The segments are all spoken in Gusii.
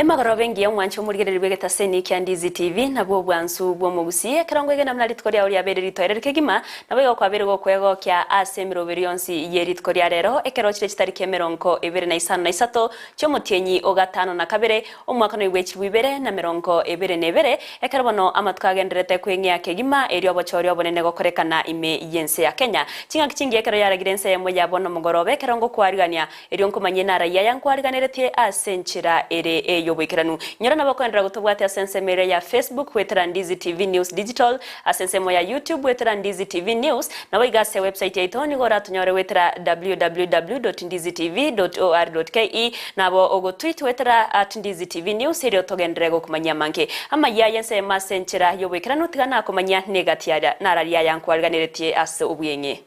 Emagoroba engiya omwanche omorigereria bw'egetaseni kia Ndizi TV, nabwo obwansu bw'omogusii, ekero nkoegena buna rituko riao riabeire ritoereri kegima, naboigo kwabeire gokwegokia ase emeroberi yonsi ye rituko ria rero, ekero chire chitariki emerongo ebere na isano na isato chi'omotienyi o gatano na kabere, omwaka noigwe chilifu ibere na merongo ebere na ebere, ekero bono amatuko agendererete kweng'ea kegima, erio obochori obonene gokorekana ime y'ense ya Kenya. Ching'aki chingiya ekero yaragire ense eyemo ya bono mogoroba, ekero ngokwarigania Erio nkomanyie narayia aya nkwariganeretie ase enchera ere ey'oboikeranu. Inyora nabo okoenderera gotobwatia ase ensemo eria ya Facebook goetera Ndizi TV News Digital, ase ensemo ya YouTube goetera Ndizi TV News, nabo iga ase ewebsite yaito nigo oratonyore goetera www.ndizitv.or.ke, nabo ogotweet goetera at Ndizi TV News erio togenderere gokomanyia amange. Amayia y'ensemo ase enchera y'oboikeranu tiga nakomanyia negati aria nararia aya nkwariganeretie ase obweng'e.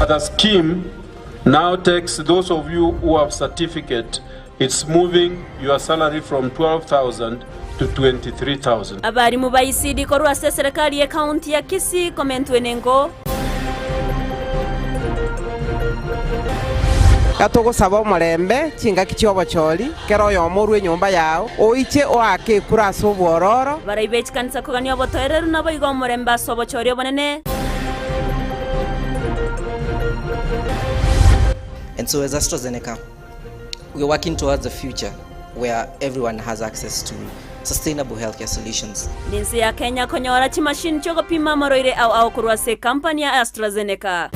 The scheme now takes those of you who have certificate, it's moving your salary from 12,000 to 23,000. Abarimu ba ECD korwa ase eserekari y'ecounty ya Kisii komentwe nengo. Gatogosaba omorembe chingaki chi'obochori, kera oyomo orue enyomba yao, oiche oake ekura ase obwororo. Barai be chikanisa kogania obotoereru naboigo omorembe ase obochori obonene. And so as AstraZeneca, we are working towards a future where everyone has access to sustainable healthcare solutions. Nense ya Kenya konyora chimashini chi'ogopima amarwaire ao ao korwa ase ekampani ya AstraZeneca.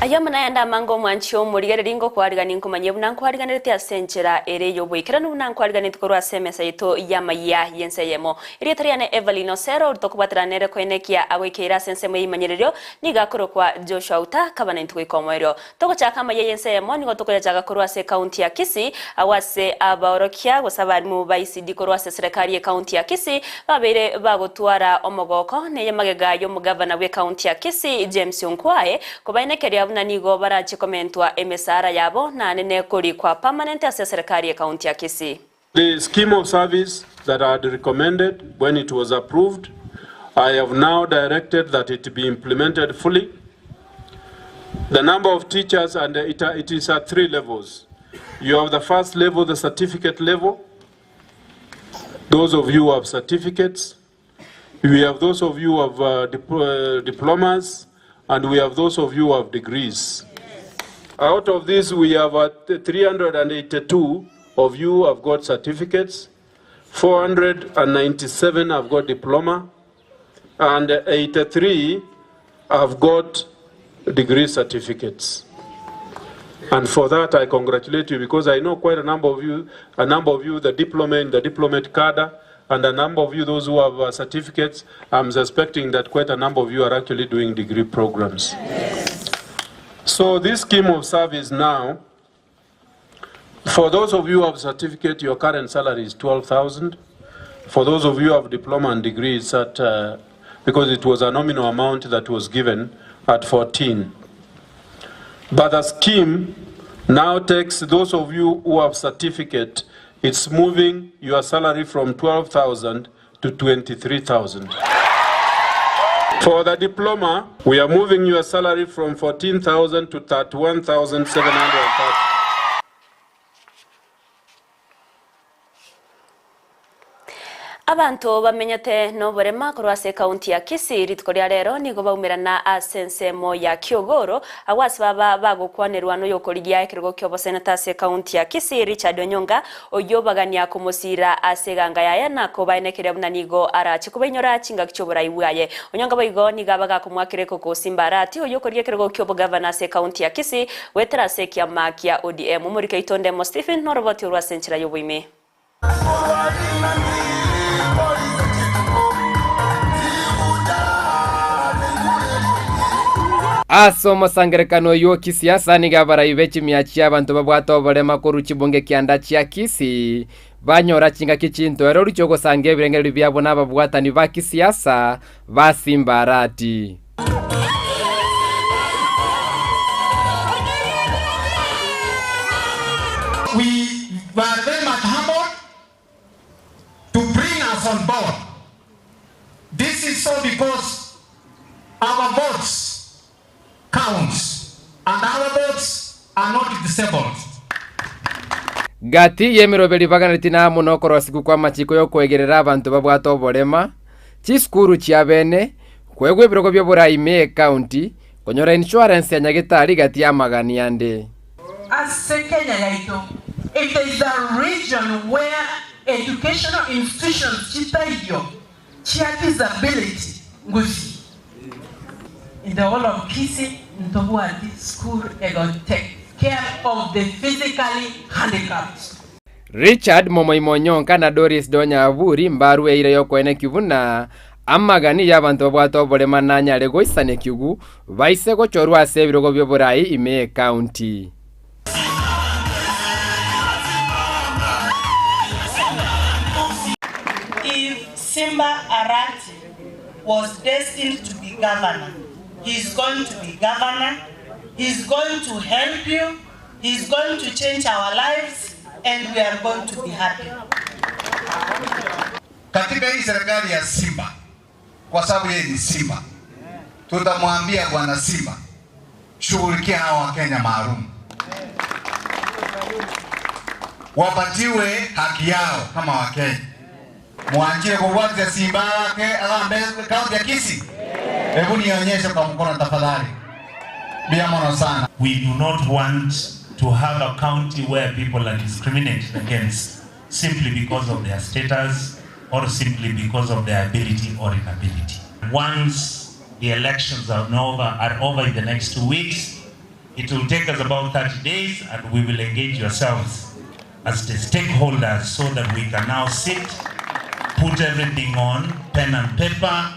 Ayio amo nayande amange omwanchi omorigereria ngokwariga ninkomanyie buna nkwariganerete ase enchera ere y'oboikeranu buna nkwariganeti korwa ase emesa yaito y'amayia y'ense eyemo. Erieta riane Evelyn Osero, oria tokobwaterana nere koenekia agoikeire ase ensemo y'eimanyererio, nigo akorokwa Joshua Uta, kaba naintwe goika omoerio. Togochaka amayia y'ense eyemo, nigo tokoyachaka korwa ase ekaunti ya Kisii, agwo ase abaorokia gose abarimu ba ECD korwa ase eserekari y'ekaunti ya Kisii babeire bagotwara omogoko neye magega y'omogavana bw'ekaunti ya Kisii James Onkwae kobaenekeria buna nigo barache komentwa emesara yabo naende nekorikwa permanent ase eserekari y'ekaunti ya Kisii. The scheme of service that I had recommended when it was approved, I have now directed that it be implemented fully. The number of teachers, and it, it is at three levels. You have the first level, the certificate level. Those of you who have certificates. We have those of you who have uh, dip uh, diplomas, and we have those of you who have degrees. Out of this, we have uh, 382 of you have got certificates, 497 have got diploma, and 83 have got degree certificates. And for that, I congratulate you because I know quite a number of you, a number of you, the diploma in the diplomat cadre, and a number of you, those who have uh, certificates, I'm suspecting that quite a number of you are actually doing degree programs. Yes. So this scheme of service now, for those of you who have certificate, your current salary is 12,000. For those of you who have diploma and degree, it's at, uh, because it was a nominal amount that was given at 14. But the scheme now takes those of you who have certificate, it's moving your salary from 12,000 to 23,000. For the diploma, we are moving your salary from 14,000 to 31,730. Abanto bamenyete noborema korwa ase ekaunti ya Kisii rituko ria rero nigo baumerana ase ensemo ya Kiogoro agwo ase baba bagokwanerwa noyokorigia ekerogo kioboseneta ase ekaunti ya Kisii Richard Onyonga oyio bagania komosiira ase eganga yaye na kobaenekeria buna nigo arache kobainyora chingaki chioborai bwaye. Onyonga boigo nigo abaga akomoakera ekoko Simba Arati oyio okorigia ekerogo kiobogavana ase ekaunti ya Kisii goetera ase ekiama kia ODM. Omoriki oito Ndemo Stephen noroboti orwo ase enchera yoboime. Ase omosangererekano oyio o kisiasa nigo abarai be chimia chi'abanto babwate oborema korwa chibunge kianda chia Kisii banyora chingaki chintoereru chi'ogosanga ebirengererio biabo nababwatani ba kisiasa ba Simba Arati. We were very much humbled to bring us on board. This is so because Our votes counts and our votes are not disabled. Gati y'emeroberi baganetie na amo nokorosigwa kw'amachiko y'okoegerera abanto babwate oborema, chisukuru chi'abene, koegwa ebirogo bi'oborai ime y'ecounty, konyora insurance ya nyagetari gati y'amagani ande. Ase Kenya yaito, if there is a region where educational institutions chitaiyo chia disability ngusi, in the whole of Kisii ntobwati school ego take care of the physically handicapped. Richard Momoima Onyonka na Doris Donya Aburi mbarue eira y'okoenekia buna amagani y'abanto babwate oborema nanyare goisana ekiugu baise gochorwa ase ebirogo bi'oborai ime y'ecounty. If Simba Arati was destined to be governor, he is going to be governor, he is going to help you, he is going to change our lives and we are going to be happy. Katika hii serikali ya Simba, kwa sababu yeye ni Simba, tutamwambia bwana Simba, shughulikia hawa Wakenya maalum wapatiwe haki yao kama Wakenya. Mwanjie kubwatia Simba wake agambe kaunti ya Kisii. Hebu nionyeshe kwa mkono tafadhali. Bia mono sana. We do not want to have a county where people are discriminated against simply because of their status or simply because of their ability or inability. Once the elections are over, are over in the next 2 weeks, it will take us about 30 days and we will engage yourselves as the stakeholders so that we can now sit, put everything on pen and paper.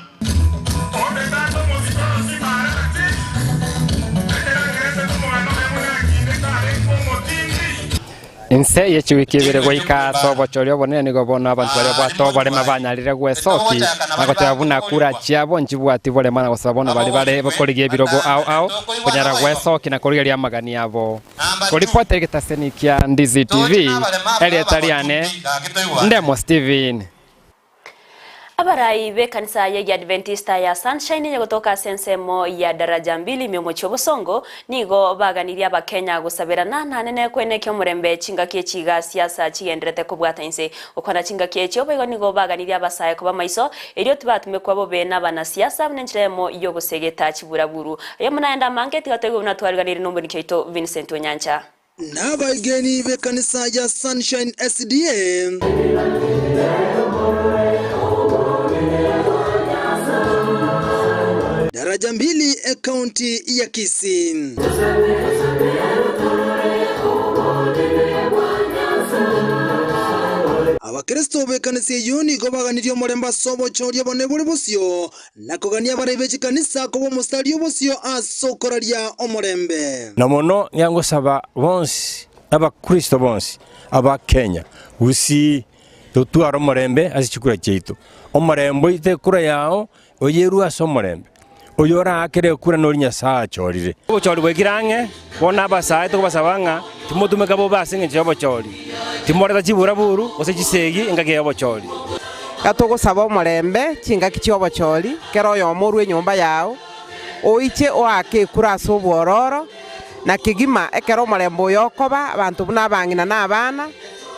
Inse ye chiwiki ibere goika ase obochori obonene nigo bono abanto baria babwate oborema banyarire gwesoki na goteba buna kura chiabo nchibwati borema na gosaba bono baria bare korigia ebirogo ao ao konyara gwesoki na korigeria amagani abo. Koripota egetaseni kia Ndizi TV, erieta riane Ndemo Steven. Abarai b'ekanisa y'Egiadventista ya Sunshine eye gotoka ase ensemo ya Daraja Mbili ime omochie o Bosongo nigo baganirie Abakenya gosaberana naende nekwenekia omorembe chingaki echi iga siasa chigenderete kobwata inse. Gokwana chingaki echio boigo nigo baganirie abasae koba maiso erio tibatumekwa bobe n'abanasiasa buna enchera eyemo y'ogosegeta chiburaburu. Aye buna ayande amange tiga toigwe buna twariganirie n'omoniki oito Vincent Onyancha. Nabaegeni b'ekanisa ya Sunshine SDA. Daraja Mbili ekaunti ya Kisii. Abakristo b'ekanisa eyio nigo baganirie omorembe ase obochori obone bore bosio na kogania abarai be chikanisa koba omosari obosio ase okoraria omorembe. Na mono niangosaba bonsi abakristo bonsi aba Kenya gusii totware omorembe ase chikura chiaito. Omorembe oite ekura yao oyerue ase omorembe. Oyo oraakere ekura nori Nyasae achorire. Obochori bwaikire ang'e, bono abasae tokobasaba ng'a timotumeka bobe ase engencho y'obochori, timoreta chiburaburu gose chisegi engaki y'obochori. Iga togosaba omorembe chingaki chi'obochori, kera oyomo orue enyomba yao, oiche oake ekura ase obwororo, na kegima ekero omorembe oyo okoba, abanto buna abang'ina na abana,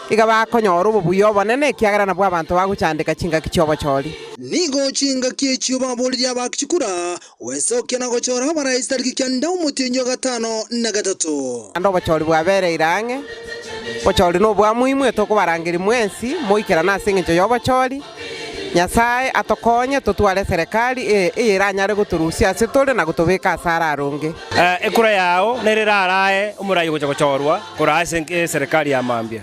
iga bakonyora obobuya obonene, ekiagera nabwo abanto bagochandeka chingaki chi'obochori. Nigo chingaki echio baboririe abaaki chikura, gwesokia na gochora abarais tariki kianda omotienyi o gatano na gatato. Naende obochori bwabereire ang'e, obochori nobwamoimwe, tokobarangeria mwensi moikerane ase engencho y'obochori. Nyasae atokonye totware eserekari eyeranyare gotorusia ase tore na gotobeka ase araronge. Ekura yao nere erarae omorai ogocha gochorwa koraa ase eserekari ya mambia.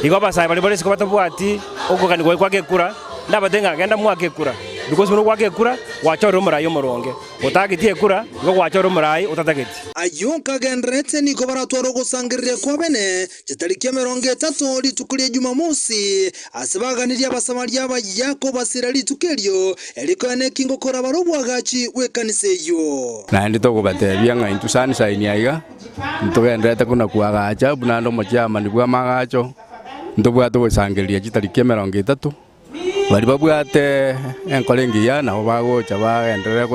Igo abasae baria bare isiko batabwati okoganigwa goaka ekura, ndabate ng'a genda mwake ekura, because buna ogoaka ekura gwachorire omorai omoronge, otageti ekura igo gwachorire omorai otatageti. Ayio kagendererete nigo baratware ogosangereria kw'abene Chitariki emerongo etato rituko ria Jumamosi, ase baganirie Abasamaria abayia kobasira rituko erio, erikoe neki ngokora bare oboagachi bw'ekanisa eyio. Naende togobatebia ng'a intwe Sunshine aiga ntogendererete buna koagacha buna ande omochairman bw'amaagacho, ntobwate ogosangereria chitariki emerongo etato. Baria babwate enkoro engiya nabo bagocha bagenderere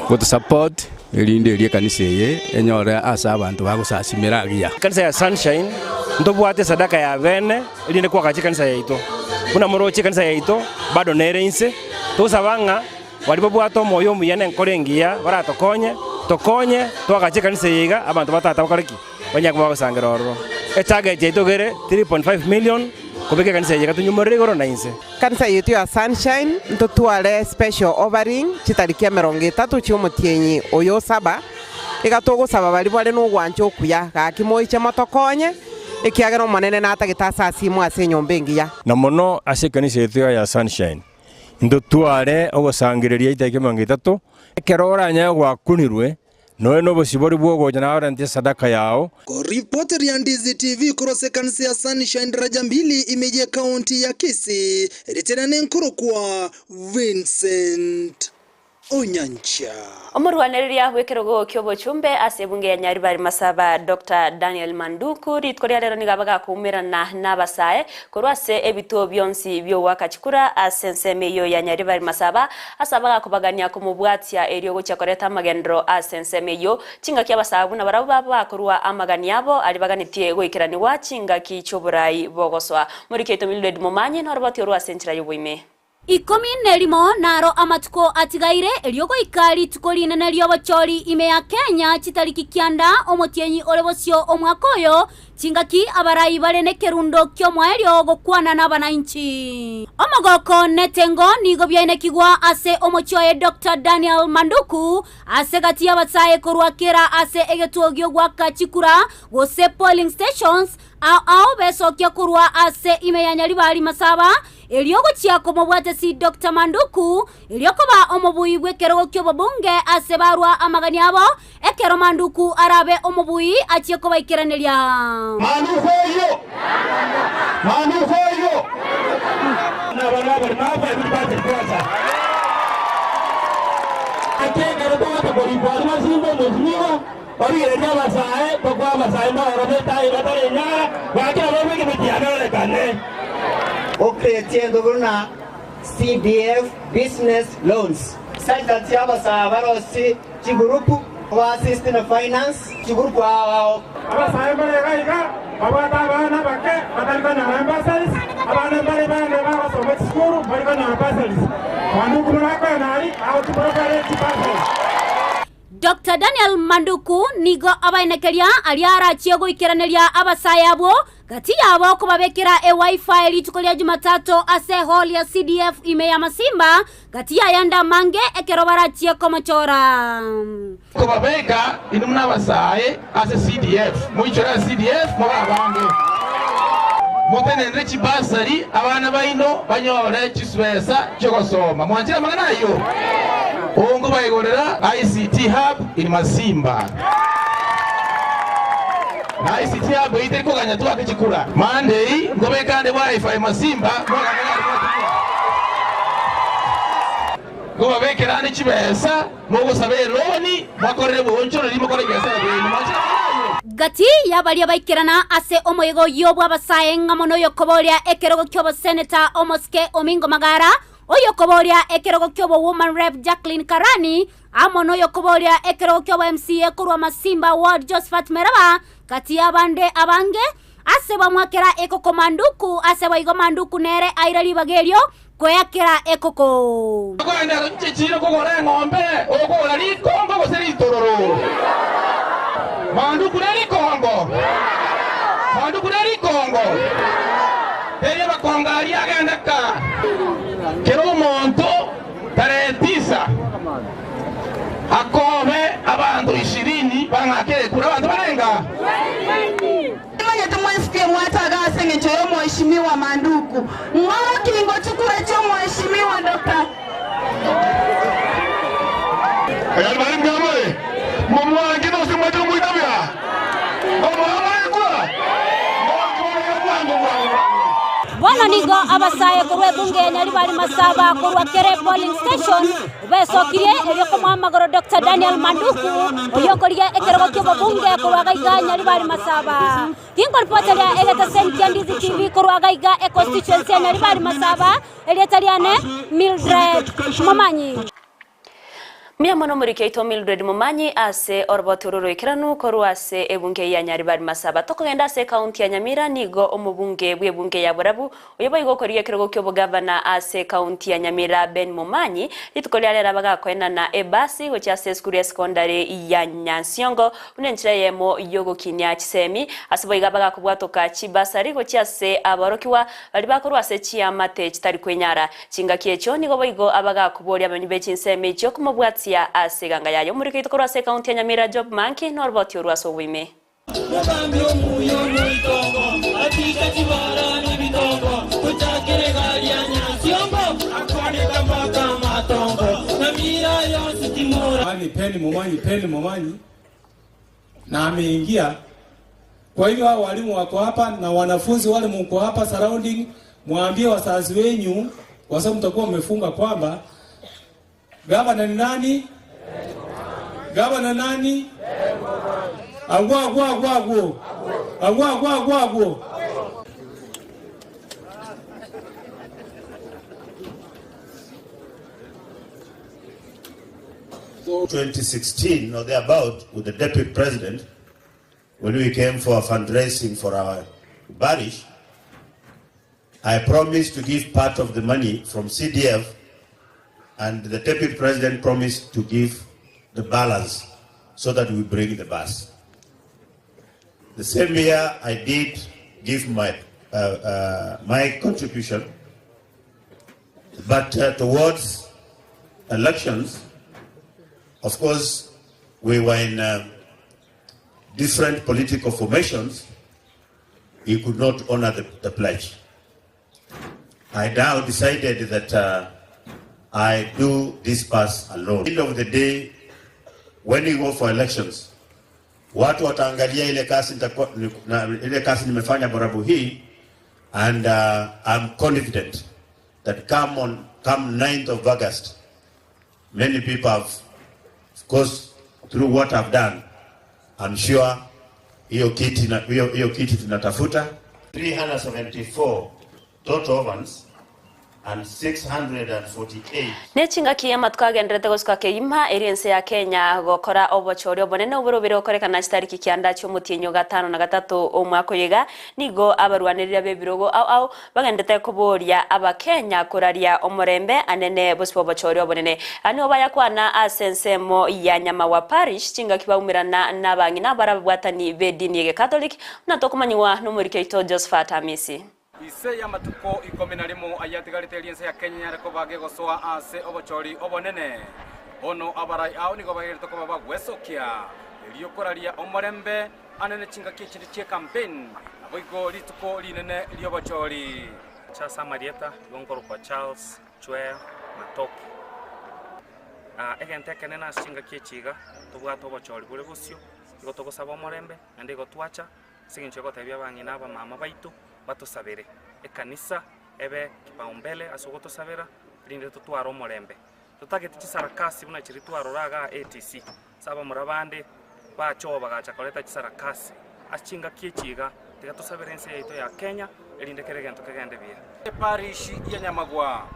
gotosupport erinde erio ekanisa eye enyore ase abanto bagosasimera agiya. Ekanisa ya Sunshine ntobwate esadaka ya bene erinde koagacha ekanisa yaito. Buna moroche ekanisa yaito bado nere inse, togosaba ng'a baria babwate omoyo omuya na enkoro engiya baratokonye, tokonye toagache ekanisa eye iga abanto ba tata bakore ki? Banyare koba bagosangera ororo. Etarget yaito iga ere 3.5 million kobeka ekanisa eye iga tonyumorere igoro na inse. Ekanisa yaito ya Sunshine ntotware special offering chitariki emerongo etato chi'omotienyi oyo o saba, iga togosaba baria bare nogwancha okuya, gaki moiche motokonye, ekiagera Omonene natagete ase asimwe ase enyomba engiya. Na mono ase ekanisa yaito ya Sunshine ntotware ogosangereria chitariki emerongo etato, ekero oranyare gwakunirwe Nonya nobosibore bw'ogocha narente esadaka yao. Koripoteria Ndizi TV korwa ase ekanisa ya Sunshine Daraja Mbili ime y'ecounty ya Kisii, ritere nenkorokwa Vincent Onyancha. Omorwanereria bw'ekerogo ki'obochumbe ase ebunge ya Nyaribari Masaba Doctor Daniel Manduku rituko ria rero nigo abagakoumerana n'abasae korwa ase ebituo bionsi bi'ogoaka chikura ase ensemo eyio ya Nyaribari Masaba Ase abagakobagania komobwatia erio gochia koreta amagenderero ase ensemo eyio, chingaki abasae buna barabwo baba bakorua amagani abo aria baganetie goikeranigwa chingaki chi'oborai bogosoa. Moriki oito Mildred Momanyi noroboti orwo ase enchera y'oboime. Ikomi nerimo naro amatuko atigaire erio goika rituko rinene ri'obochori ime ya Kenya chitariki kianda omotienyi ore bosio omwaka oyo Chingaki abarai bare nekerundo ki'omoerio gokwana nabanainchi. Omogoko netengo nigo biainekigwa ase omochie oye Doctor Daniel Manduku ase gati y'abasae korwa kera ase egetuo gi'ogoaka chikura gose polling stations ao ao besokia korwa ase ime ya Nyaribari Masaba erio gochia komobwatesi Doctor Manduku erio koba omobui bw'ekerogo ki'obobunge ase barwa amagani abo Ekero Manduku arabe omobui achie kobaikeraneria. Manduku oyio! Manduku oyio! Ake ekero twacha korikwa aria basimba omosimiwa, origererie abasae, tokoa abasae mbaorobete aye batari enyara, gaki nabo obwegete tiaberekane. Ocreate entoki buna CDF Business Loans. Such that abasae barosie Chigurupu, koba assist na finance chigurupu ao ao. Abasae mbare iga iga babwate abana abake batari konyora embursaries, abana mbare bande bagosoma chisukuru mbari konyora bursaries. Manduku buna akoena aria agochiprovide chibursaries. Doctor Daniel Manduku nigo abaenekeria aria arachie goikeraneria abasae abwo Gati yabo kobabekera eWiFi rituko ria Jumatatu ase hall ya CDF ime ya Masimba, gati y'ayande amange ekero barachie komochora. Kobabeka inwe buna abasae ase CDF, moichore ase CDF mobe abange. Motenenere chibasari abana baino banyore chisibesa chi'ogosoma. Mwanchire amang'ana ayio? Ongo baigorera ICT Hub in Masimba. Na ICT hub eyio teri koganya twake chikura. Monday nkobeka ande wifi Masimba mwagamba gari mwatumia. Nkobabekera ande chibesa mogosaba eloni mokorere boonchoreri mokore ebiasara biaino. Mwanchire amang'ana ayio? Gati y'abaria baikerana ase omoyega oyio bw'abasae ng'amo noyokoboria ekerogo ki'oboseneta omosike Omingo Magara, oyokoboria ekerogo ki'obowoman rep Jacqueline Karani, Amo noyokoboria ekerogo ki'obo MCA korwa Masimba Ward Josephat Meraba, gati y'abande abange, ase bamwakera ekoko Manduku, ase boigo Manduku nere aira ribaga erio kweakera ekoko. Okoenda chichiiro kogora eng'ombe, okogora rikongo gose ritororo. Manduku ne rikongo, Manduku ne rikongo. Erio abakongo aria agende ka kera omonto. Tarehe tisa akobe abanto ishirini bang'ake ekura. Abanto barenga? Nimanyete mwensi mwataga ase engencho y'Omweshimiwa Manduku. Ng'a omokingo chikura chi'Omweshimiwa Doctor. Ayande bari mbuya more, momwanche gose mwanche komoitabera, omoa more ekura, moake bono bwango bwango bwango. Bono nigo abasae korwa ebunge ya Nyaribari Masaba korwa Kere Polling Station besokirie erio komoa amagoro Doctor Daniel Manduku oyio okorigia ekerogo ki'obobunge korwa gaiga Nyaribari Masaba. Ginkoripoteria egeteseni kia Ndizi TV korwa gaiga econstituency ya Nyaribari Masaba, erieta riane Mildred Momanyi. Mbuya mono omoriki oito Mildred Momanyi ase oroboti oro roikeranu korwa ase ebunge ya Nyaribari Masaba. Tokogenda ase ekaunti ya Nyamira nigo omobunge bw'ebunge ya Borabu oyo boigo okorigia ekerogo ki'obogavana ase ekaunti ya Nyamira Ben Momanyi rituko ria rero abagakoenana ebasi gochia ase esukuru ya sekondari ya Nyansiongo buna enchera eyemo y'ogokinia chisemi ase boigo abagakobwatoka chibasari gochia ase aborokigwa baria bakorwa ase chiamate chitari kwenyara. Chingaki echio nigo boigo abagakoboria abanywi be chinsemo echio komobwatia ase eganga yaye. Omoriki oito korwa ase ekaunti ya Nyamira Job Manki noroboti orwo ase oboime. Mogambi omuya omoitongo, atika chibara nebitongo, tochakere egari ya Nyansiongo, akwanete mpaka amatongo, Nyamira yonsi timora. Yaani Penny Momanyi, Penny Momanyi na ameingia. Kwa hivyo hao walimu wako hapa na wanafunzi wale mko hapa surrounding, mwambie wazazi wenyu, kwa sababu mtakuwa mmefunga kwamba gavana ni nani? Gavana nani? Agwo agwo agwo agwo agwo agwo agwo agwo. So 2016 or thereabout with the deputy president when we came for fundraising for our parish, I promised to give part of the money from CDF and the deputy president promised to give the balance so that we bring the bus. The same year I did give my, my contribution, but towards elections, of course, we were in different political formations. He could not honor the, the pledge. I now decided that I do this pass alone. End of the day, when you go for elections, watu wataangalia ile kazi nitakuwa, na, ile kazi nimefanya Borabu hii and I'm confident that come on come 9th of August, many people have, of course, through what I've done, I'm sure hiyo kiti na hiyo hiyo kiti tunatafuta 374 total ovens and 648 Nechingaki amatuko agenderete gosuka keima eri ense ya Kenya gokora obochori obonene oborobere gokorekana chitariki kianda chiomotienyo gatano na gatato omwaka oyo nigo abarwanirira bebirogo au au bagendete koboria abakenya koraria omorembe anene bosi obochori obonene ani obayakwana ase ensemo ya Nyamawa Parish chingaki baumirana n'abang'ina barabwatani b'edini ege Catholic na tokomanyiwa n'omoriki oito Josephat Amisi. Ise ya matuko ikomi na rimo ayatigarite eriense ya Kenya yare kobage gosoa ase obochori obonene bono abarai ao nigo bagerete koba bagwesokia erio koraria omorembe anene chingaki echinde chie campaign naboigo rituko rinene riobochori. Charles Amarieta gonkorokwa Charles Chwea Matoke. Egente ekenene ase chingaki echiga tobwate obochori bore bosio igo togosaba omorembe naende igo twacha ase eng'encho egotebia abang'ina abamama baito batosabere ekanisa ebe kipaumbele ase ogotosabera rinde totware omorembe totagete chisarakasi buna chiri twarora iga ATC ase abamura bande bachoba bagacha koreta chisarakasi ase chingaki echiga tiga tosabere ense yaito ya Kenya erinde kere egento kegende buya. Eparish ya Nyamagwa.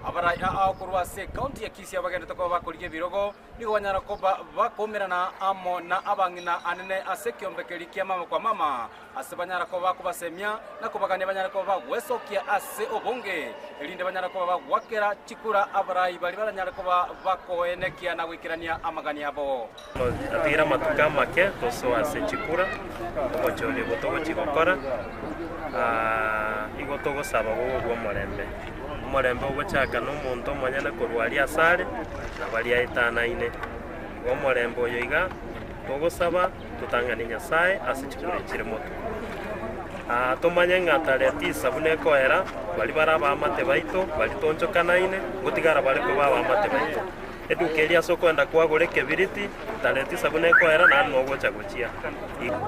Abarai ao korwa ase ekaunti ya Kisii abagendete koba bakorigia ebirogo nigo banyara koba bakomerana amo na abang'ina anene ase ekiombekeri kia mama kwa mama ase banyara koba bakobasemia na kobagania banyara koba bagwesokia ase obonge erinde banyara koba bagwakera chikura abarai bari baranyara koba bakoenekia na goikerania amagani abo. Atigira amatuko amake tosoa ase chikura obochori obo togochigokora igo togosaba gogokwa omorembe omorembe ogochaka na omonto omonyene korwa aria ase are na baria aetanaine igo omorembe oyo iga togosaba totang'ani Nyasaye ase chikura echire motwe. Tomanye ng'a tarehe tisa buna ekoera baria bare abaamate baito baria toonchokanaine ngotigara bare koba abaamate baito. Eduka eria ase okoenda kwagora ekebiriti, tarehe tisa buna ekoera, naende nogocha gochia.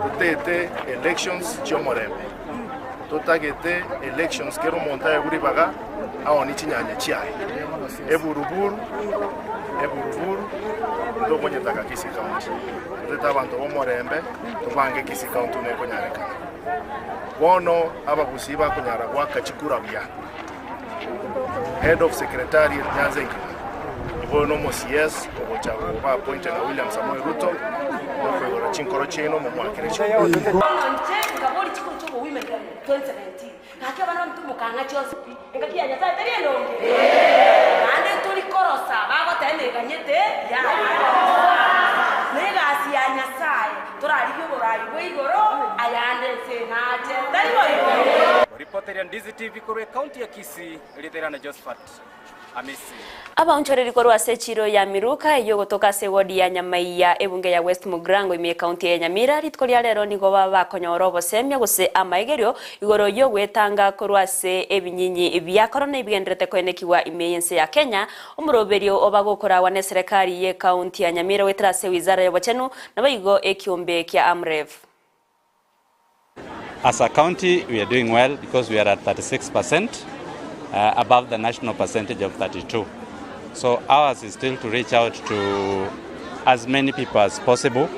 Totete elections chi'omorembe. Totagete elections kera omonto aegwe ribaga aonie chinyanya chiaye. Eburuburu, eburuburu, ntokonyetaka Kisii County. Totete abanto b'omorembe, tobange Kisii County buna ekonyarekana. Bono abagusii bakonyara goaka chikura buya. Head of Secretariat Nyanza engima, igo oyo nomo CS ogocha koba appointed na William Samoei Ruto, mokoigora chinkoro chiaino momwakere chikura. Bono inche nkaboria chikuru chi'obowomen rep 2017, gaki abana baminto mokang'a chionsi pi, engaki ya Nyasae teri endonge? Naende ntori korosa bagoteba neganyete yaya. Negasi ya Nyasae, torarigie oborai bwa igoro, ayande ense nache, tari boigo? Oripoteria Ndizi TV korwa ekaunti ya Kisii, erieta riane Josephat Amisi. Abaonchoreri korwa ase echiro ya Miruka eyio gotoka ase ewodi ya Nyamaiya ebunge ya West Mugirango ime ekaunti ya Nyamira rituko ria rero nigo baba bakonyora obosemia gose amaegerio igoro y'ogwetanga korwa ase ebinyinyi bia korona ebigendererete koenekigwa ime y'ense ya Kenya omoroberio oba gokoragwa neserekari y'ekaunti ya Nyamira goetera ase wizara y'obochenu naboigo ekiombe kia Amref. As a county, we are doing well because we are at 36%, uh, above the national percentage of 32. So ours is still to reach out to as many people as possible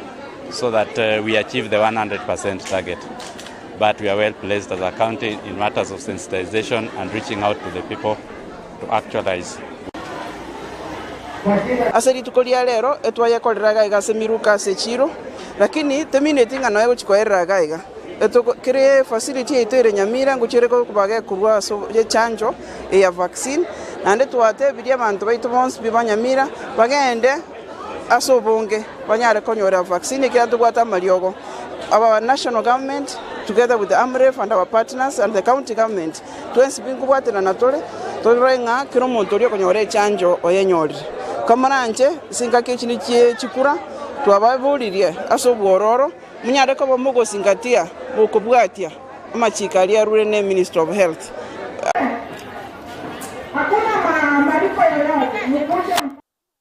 so that uh, we achieve the 100% target. But we are well placed as a county in matters of sensitization and reaching out to the people to actualize. Ase rituko ria rero etwayekorera iga iga ase emiruka ase echiiro, lakini temineti ng'a noe gochia koerera iga iga. Etoko kere efacility yaito ere Nyamira ngochia ere koba gekorwa ase echanjo eye ya vaccine, naende twatebirie abanto baito bonsi pi ba Nyamira bagende ase obonge banyare konyora vaccine ekiagera tobwate amariogo. Our national government together with AMREF and our partners and the county government Twensi pi nkobwaterana tore, torore ng'a kera omonto oria okonyora echanjo oyenyorire. Komoranche ase engaki echi ne chie chikura, twababoririe ase obwororo, monyare koba mogosingatia mokobwatia amachiko aria arure ne Ministry of Health.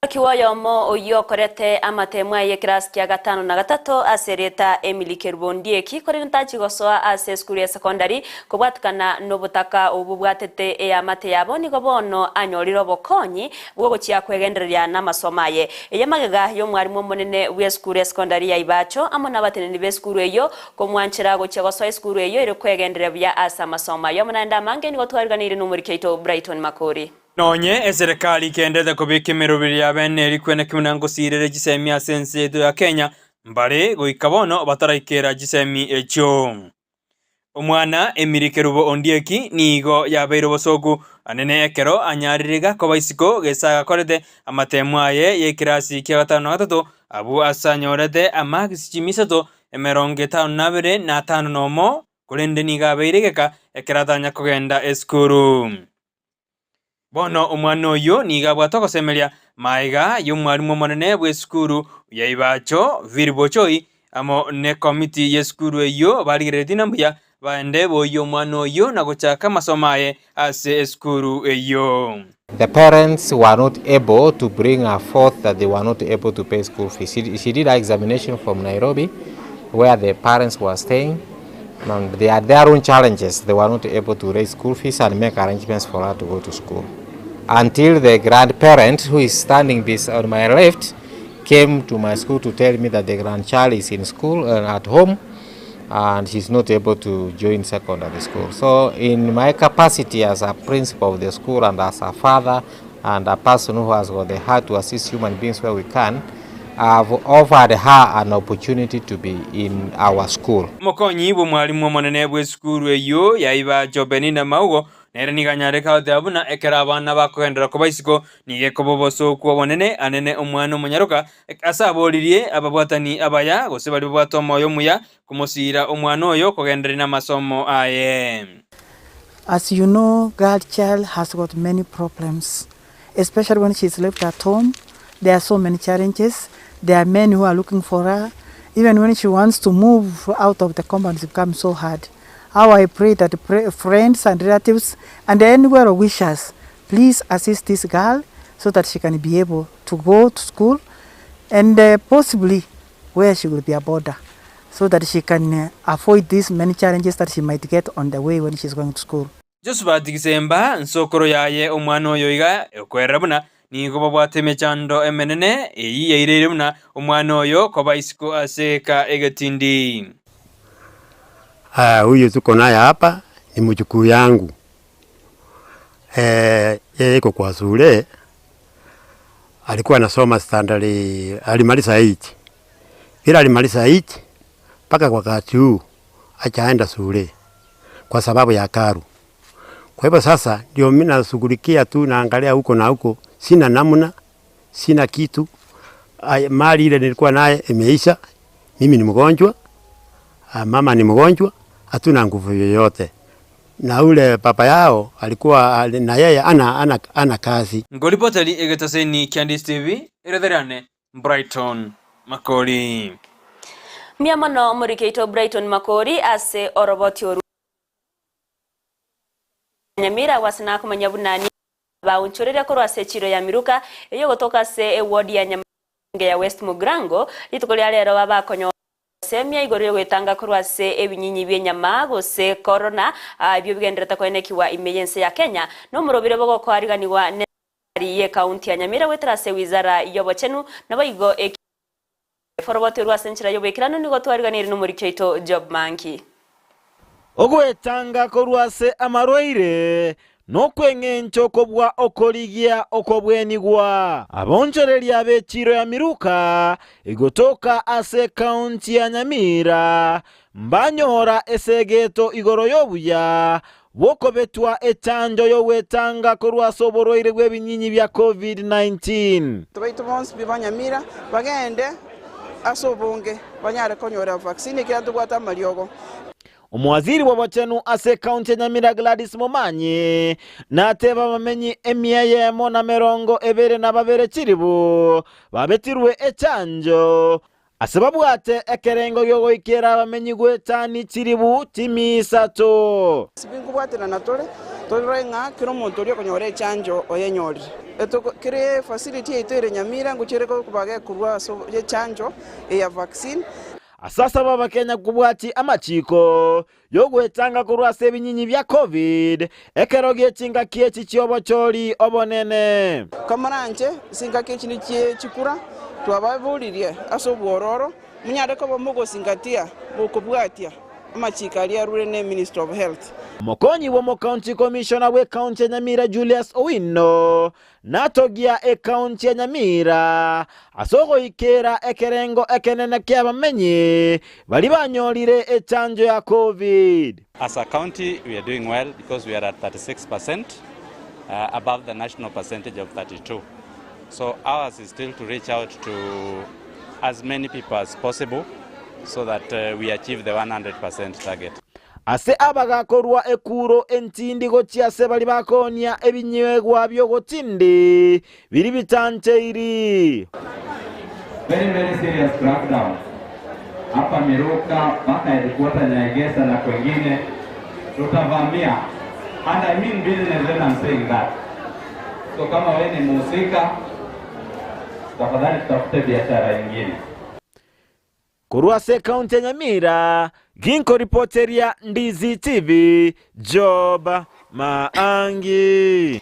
Omworokigwa oyomo oyio okorete amatemo aye y'ekerasi kia gatano na gatato ase erieta Emily Kerubo Ondieki korende tachi gosoa ase esukuru ya sekondari kobwatikana nobotaka obwo bobwatete eamate yabo nigo bono anyorire obokonyi bw'ogochia kwegendereria namasomo aye. Eye magega y'omwarimu omonene bw'esukuru ya sekondari ya Ibacho amo nabateneneri b'esukuru eyio komwanchera gochia gosoa esukuru eyio ere kwegendereria buya ase amasomo aye. Amo naende amange nigo twariganeire nomoriki oito Brighton Makori. Nonye eserekari kendete kobeka emeroberi ya bene erikwene kimwe na ngosiirere chisemi ase ense yaito ya Kenya, mbare goika bono bataraikera chisemi echio. Omwana Emily Kerubo Ondieki nigo yabeire obosoku anene ekero anyarire iga koba isiko gese agakorete amatemo aye y'ekerasi kia gatano na gatato abwo ase anyorete amagisi chimi isato, emerongo etano na abere na atano na omo, korende nigo abeire egeka ekero atanya kogenda esukuru. Bono omwana oyio nigo abwate ogosemeria magega y'omwalimu omonene bw'esukuru ya Ibacho, Philip Ochoi, amo nekomiti y'esukuru eyio barigereretie na mbuya baende boyie omwana oyio na gochaka amasomo aye ase esukuru eyio. The parents were not able to bring her forth that they were not able to pay school fees. She, she did her examination from Nairobi where the parents were staying and they had their own challenges. They were not able to raise school fees and make arrangements for her to go to school. Until the grandparent who is standing this on my left came to my school to tell me that the grandchild is in school uh, at home and she's not able to join secondary school. So in my capacity as a principal of the school and as a father and a person who has got the heart to assist human beings where we can, I've offered her an opportunity to be in our school. Omokonyi bw'omwalimu omonene bw'esukuru eyio yaiba Jobenina Maugo nere nigo anyareke goteba buna ekero abana bakogenderera koba isiko nigo ekoba obosooku obonene anene omwana omonyaroka ase aboririe ababwatani abaya gose baria babwate omoyo omuya komosiira omwana oyo kogendereria namasomo aye. As you know girl child has got many problems especially when she's left at home there are so many challenges there are men who are looking for her even when she wants to move out of the compound it becomes so hard how I pray that friends and relatives and any well wishers please assist this girl so that she can be able to go to school and possibly where she will be a boarder so that she can avoid these many challenges that she might get on the way when she's going to school. Josephat Gisemba, nsokoro yaye omwana oyo iga okwerera buna nigo babwate emechando emenene eyio yaireire buna omwana oyo koba isiko ase eka egetindi. Ah, huyu tuko naye hapa ni mjukuu yangu. Eh, yeye iko kwa shule alikuwa anasoma standard, alimaliza 8. Ila alimaliza 8 mpaka kwa wakati huu hajaenda shule kwa sababu ya karo. Kwa hivyo sasa ndio mimi nashughulikia tu, naangalia huko na huko, sina namna, sina kitu. Ay, mali ile nilikuwa naye imeisha. Mimi ni mgonjwa, ah, mama ni mgonjwa, hatuna nguvu yoyote. Na ule papa yao alikuwa na yeye ana, ana, ana kazi. Ngoripoteri egetaseni kia Ndisi TV, eretherane Brighton Makori. Mbuya mono omoriki oito Brighton Makori ase oroboti oru Nyamira gwase nakomanya buna nigo baonchoreria korwa ase echiro ya Miruka eyio gotoka ase eward ya Nyamaronge ya West Mugirango rituko ria rero babakonyora ogosemia igoro yogoetanga korwa ase ebinyinyi bienyama gose corona ebio bigenderete koenekiwa ime yense ya Kenya nomorobire bogokoariganigwa ne serikali ye county ya Nyamira goetera ase wizara yobochenu naboigo eki Foroboti orwa ase enchera y'oboikeranu nigo twariganirie nomoriki oito Job Manki. Ogwetanga korwa ase amarwaire nokw'engencho kobua okorigia okobwenigwa. Abonchoreria b'echiiro ya Miruka egotoka ase ekaunti ya Nyamira mbanyora esegeto igoro y'obuya bw'okobetwa echanjo y'ogwetanga korwa ase oborwaire bw'ebinyinyi bia Covid-19. Abanto baito bonsi pi ba Nyamira bagende ase obonge banyare konyora vaccine ekiagera ntobwate amariogo. Omowaziri bw'obochenu ase ekaunti ya Nyamira Gladys Momanyi nateba abamenyi emia eyemo na 22 chiribu babetirwe echanjo Ase babwate ekerengo gi'ogoikera abamenyi gw'etani chilifu chimisato. Ase binkobwaterana tore, torore ng'a kera omonto oria okonyora echanjo oyenyorire. Kera efacility yaito ere Nyamira ngochia ere koba gekorwa ase echanjo eye ya vaccine. Ase asaba Abakenya kobwatia amachiiko y'ogwetanga korwa ase ebinyinyi bia Covid ekero gie chingaki echi chi'obochori obonene. Komoranche chingaki echi nichie chikura, twababoririe ase obwororo, monyare koba mogosingatia mokobwatia amachiko aria arure ne Ministry of Health. Omokonyi bw'omocounty commissioner bw'ecounty ya Nyamira Julius Owino Natogia ekaunti ya Nyamira ase ogoikera ekerengo ekenene ki'abamenyi baria banyorire echanjo ya Covid. As a county we are doing well because we are at 36 percent above the national percentage of 32. So ours is still to reach out to as many people as possible so that we achieve the 100 percent target. Ase abagakorua ekuro entindi gochia ase baria bakoonia ebinywegwa bi'ogotindi biria bitancheiri. Very very serious crackdown hapa Miruka mpaka headquarter Nyaegesa na kwengine tutavamia and I mean business when I'm saying that. So kama we ni muhusika tafadhali tutafute biashara ingine. Korwa ase ekaunti ya Nyamira, ginkoripoteria Ndizi TV, Job Maangi.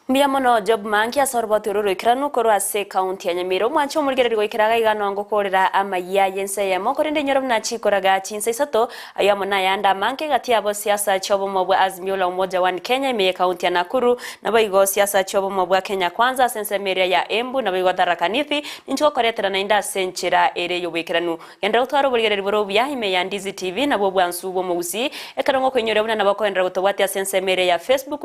Mbuya mono Job Maangi ase oroboti oro roikeranu korwa ase ekaunti ya Nyamira. Omwanche omorigereria goikera iga iga nongokorera amayia y'ense eyemo korende inyore buna chikoraga chinsa isato ayio amo nayande amange gati yabo siasa chi'obomo bwa Azimio la Umoja One Kenya ime y'ekaunti ya Nakuru naboigo siasa chi'obomo bwa Kenya Kwanza ase ensemo eria ya Embu naboigo Tharaka Nithi Ninche gokoretera naende ase enchera ere y'oboikeranu. Genderera gotwara oborigereria bore obuya ime ya Ndizi TV, nabwo obwansu bw'omogusii, ekero ngokoinyoria buna nabo okogenderera gotobwatia ase ensemo ere ya Facebook.